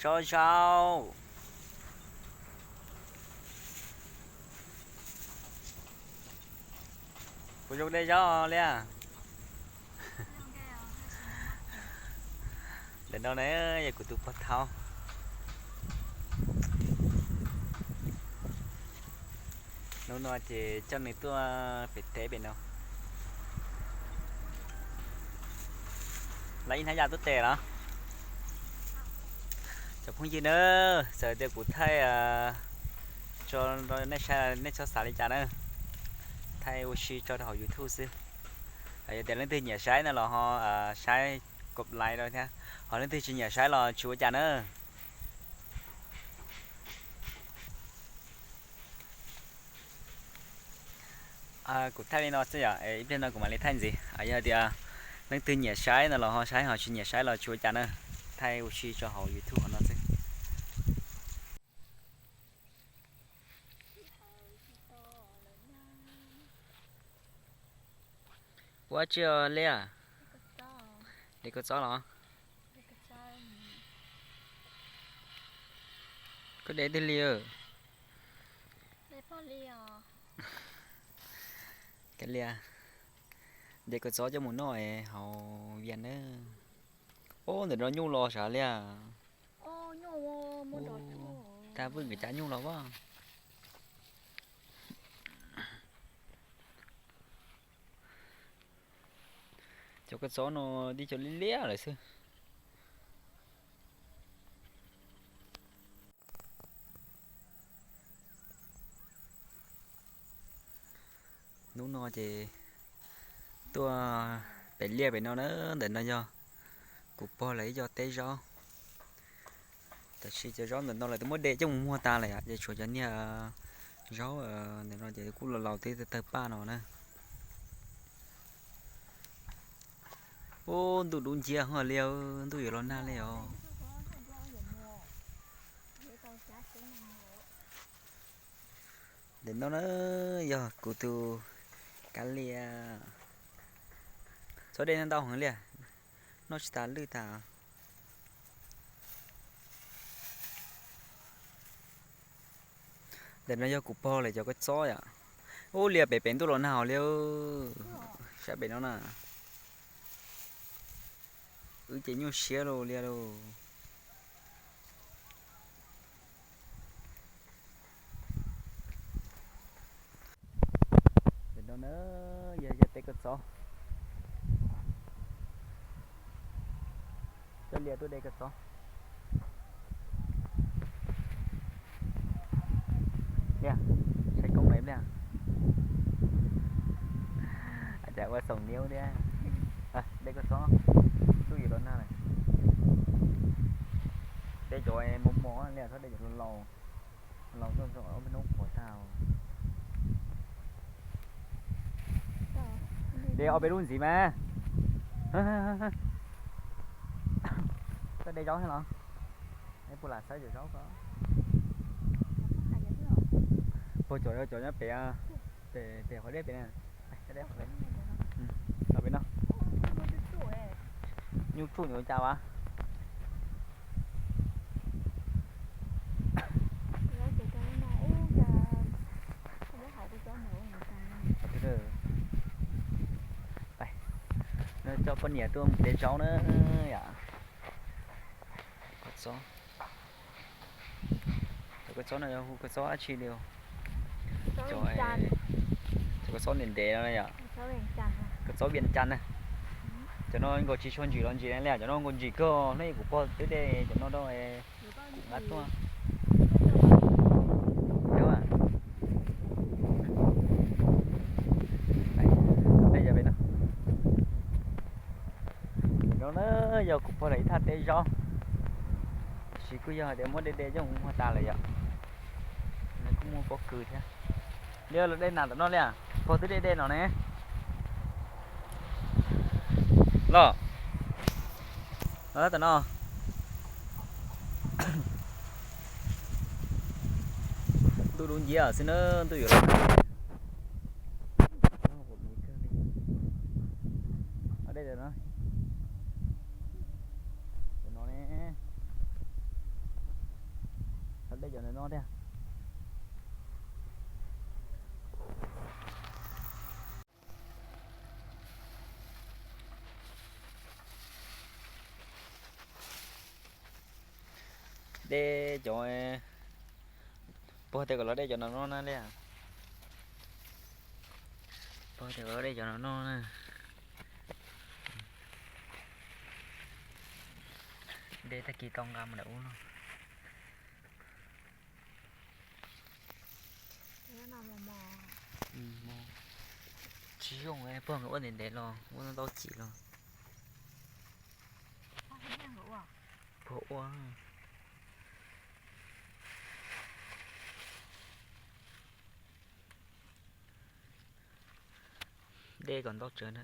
Tso zaub. Kuv zoo dej zaub li. Ntawm no ne yog kuv tus pog thaub. Hnub no ces coj nws tuaj pem teb pem no. Lawv ib hnab yaj tuaj tes los? Cov phooj ywg na, txawm tias kuv thaij tso nej saib nej txhob xav li cas na, thaij ua si tso rau hauv YouTube xwb. Yog tias leej twg nyiam saib no los ho saib, kos like rau thiab, ho leej twg tsis nyiam saib los tsis ua cas na. Kuv thaij li no xwb yom, ib pliag no kuv mam li thaij ntxiv. Yog tias leej twg nyiam saib no los ho saib, ho tsis nyiam saib los tsis ua cas na, thaij ua si tso hauv YouTube hauv no xwb. Ua tsi li? De kua txob los? Koj de twg li? Kav liam, de kua txob coj mus noj hauv Vias na. Ob, ntawm no nyuj los sav li. Tag vwj nkawd cav nyuj los as. Cov kua txob no tib co liab liab lawm xwb. Hnub no ces tuaj pem liaj pem no na, ntawm no yog kuv pog lawv ib co teb zaub. Tab sis cov zaub ntawm no lawv twb muab de coj mus muag tas lawm ces tshuav cov niag zaub ntawm no ces kuj los laus tib tawg paj no na. Ub, ntuj dub nciab hos li, ntuj yuav los nag li os. Ntawm no na yog kuv tus kav liam. Txhob de no ntau heev li, noj tsis tas lwj tas. Ntawm no yog kuv pog lawv cov kua txob yom. Ub, liaj pem pem ntuj los nag hos li. Saib pem no na. Wb ces nyuaj siab li lauj. Ntawm no na yog yog tej kua txob. Coj liaj tuaj de kua txob. Liaj, saib koob lawm ib pliag. Cas ua xoom niab thiab. De kua txob, ntuj yuav los nag lawm. De cov mos mos li, txhob de cov laus laus, laus tuaj txog ob peb hnub qhuav tag. De ob peb lub ntxiv mas. Koj de zaub thiab los? Puas lam saib cov zaub ko? Puag cov, cov nyob pem, pem, pem qhov dej pem na. Pem no. Nyuj tsuj nyuj cas vas. Coj poj niam tuaj mus de zaub na yom. Kua txob. Cov kua txob no yog hu kua txob dab tsi li? Cov, cov kua txob ntev ntev no yom. Kua txob Vias Cas na. Cov no nkaus tsis tshua ntsim los ntsim li, cov no nkaus ntsim kawg, hnub ib kuv pog twb de cov no rau nqa tuaj. No na yog kuv pog lawv ib thaj teb zaub, tab sis kuj yog hais tias muab de de coj mus muag tas lawm yom. Kuj muaj pob kws thiab. Li los de nas tom no li, pog twb de de no ne. Los, los tom no. Ntuj dub nciab xwb na, ntuj yuav los. Dej no, no ne. Cov no thiab. Dej cov, puag tias kom los dej cov no no na li. Puag tias kom los dej cov no no na. Dej tag kis tau nqa mus ntawm ub no. Tsis zoo, puag nkawd ua ntev ntev los ua ntau cim los. Puag ua. Dej kom ntau tsawv na.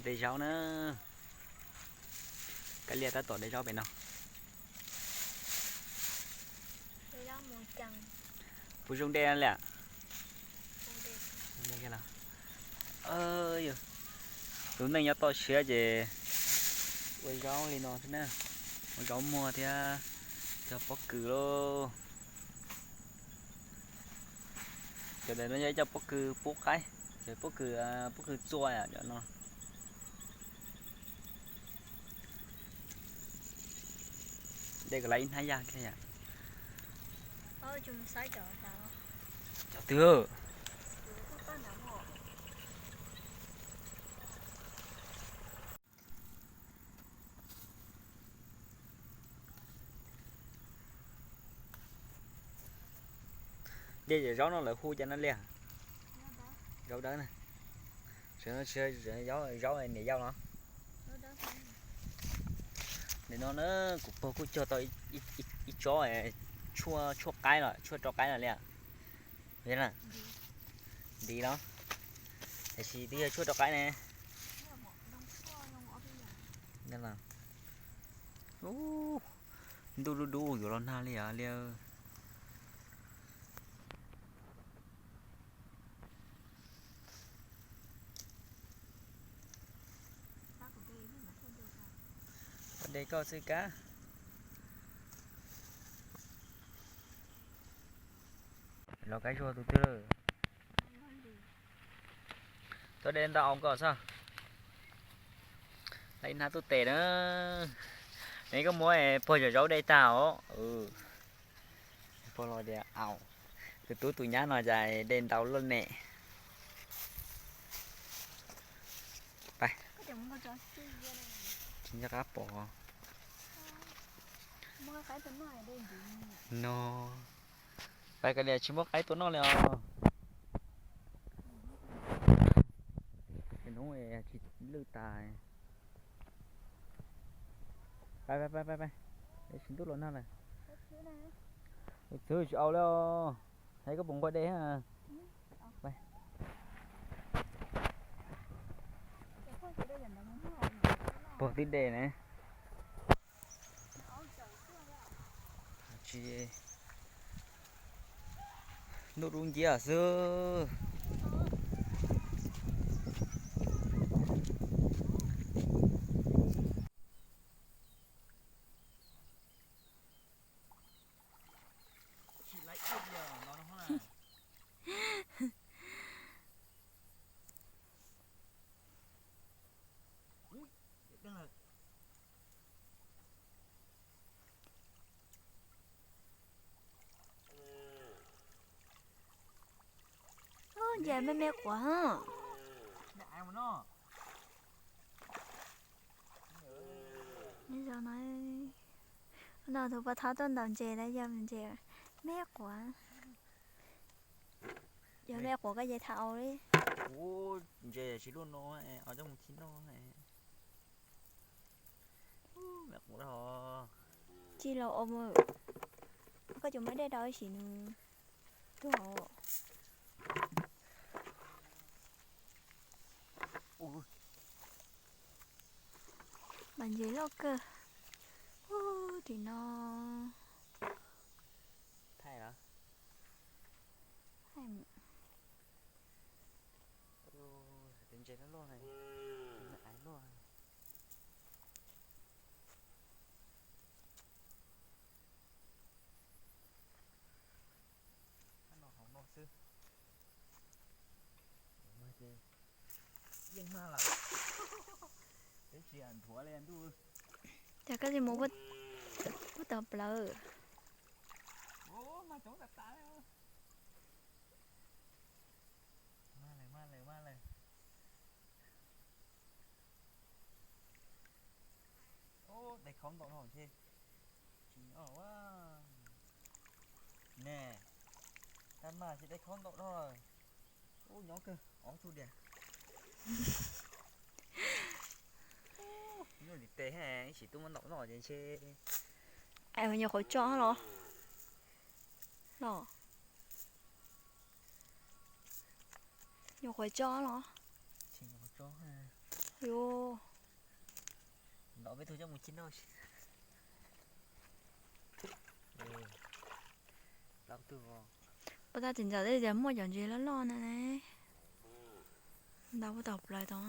De zaub na. Kab Lias tab tom de zaub pem no. Puas zoo dej li? Tus neej nyob toj siab ces ua zaub li no xwb na. Ua zaub muag thiab cog pob kws lauj. Cov ntawm no yog ib co pob kws pub qaib, cov pob kws, pob kws txua yom, cov no. De kom lawv ib hnab yaj thiab yom. Cov twg? Dej zaub no lawv hu cas no li? Zaub dawb na. Zaub, zaub niam yau los? Nim no na, kuv pog kuj cog tau ib tsob tshuaj, tshuaj qaib los, tshuaj rau qaib los li. Ntiv los? Tiam sis twb yog tshuaj rau qaib ne. Ntuj dub dub yuav los nag li os li. De koj xwb kab. Los kab zuag tus twg lawm? Tuaj de ntau au koj xwb. Ib hnab tub tes na. Neb koj muab puag cov zaub de tag os. Puag los tias au, tus tub tus nyab no cas de ntau luaj ne. Tsis nco qab pom no. Pais koj lias tsis muaj qaib tua noj li os. Hnub tsis lwj tas. Pais pais pais pais, tsis ntuj los nag lawm. Txwv tsis au li os. Hais koj puas nquag de. Puag twb de ne. Tsis, ntuj dub nciab xwb. Ub, nce me me quav. Nyob zoo no, no tus pov thawj tuaj ntaus ntses lawm, yog ntses me quav. Yog me quav koj ces tham au li. Ub, ntses tsis luaj no, coj mus khi noj. Me quav. Tsis los ua mus, koj cov muab dej rau ib sim nws tuag. Mas ntses loj kawg. Ub, tim no. Thaij los? Thaij. Ntses loj loj, ais loj. Cas koj tsis mus puag tom plawv? Ub, dej khaub ntau dhau ntshe. Tsis nyob ua. Ne, tab mas tsis dej khaub ntau dhau. Ub, nyob kawg ob tug diam. Nyuj tes ib sim tub muab ntaus noj ces ntshe. Nyuam qhuav tso los? Los? Nyuam qhuav tso los? Yuav ntaus peb tug coj mus ci noj. Pas tag tim ntawm tej tias muaj cov ntses loj loj na ne. Ntaus puag tom plawv tod.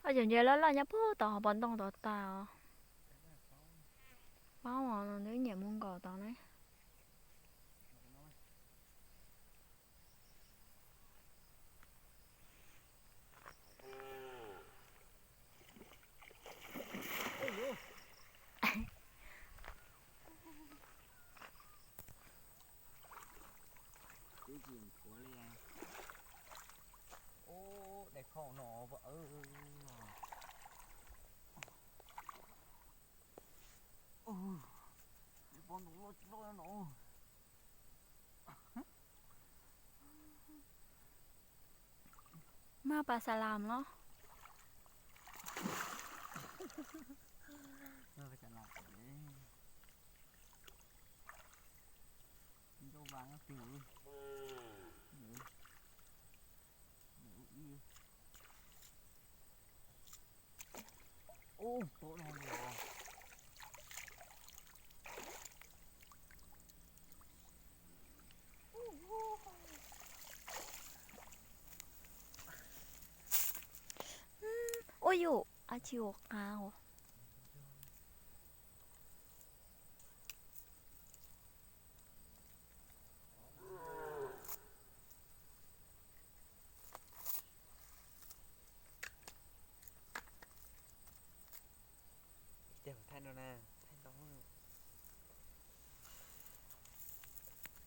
Ob cov ntses loj loj nyob puag tom hauv paus ntoo tod tas os. Paub os, nws twb nyiam mus nkaum tod ne. Twb tsis nthuav li. Ub, dej khaub no. Ub, dej pob ntoo loj tsis loj no. Maj pas xa lam los? Ncauj vas no twg? Ub, to no li os. Ua yuj, ab tsi ua qab os. Tej hauv thaij no na.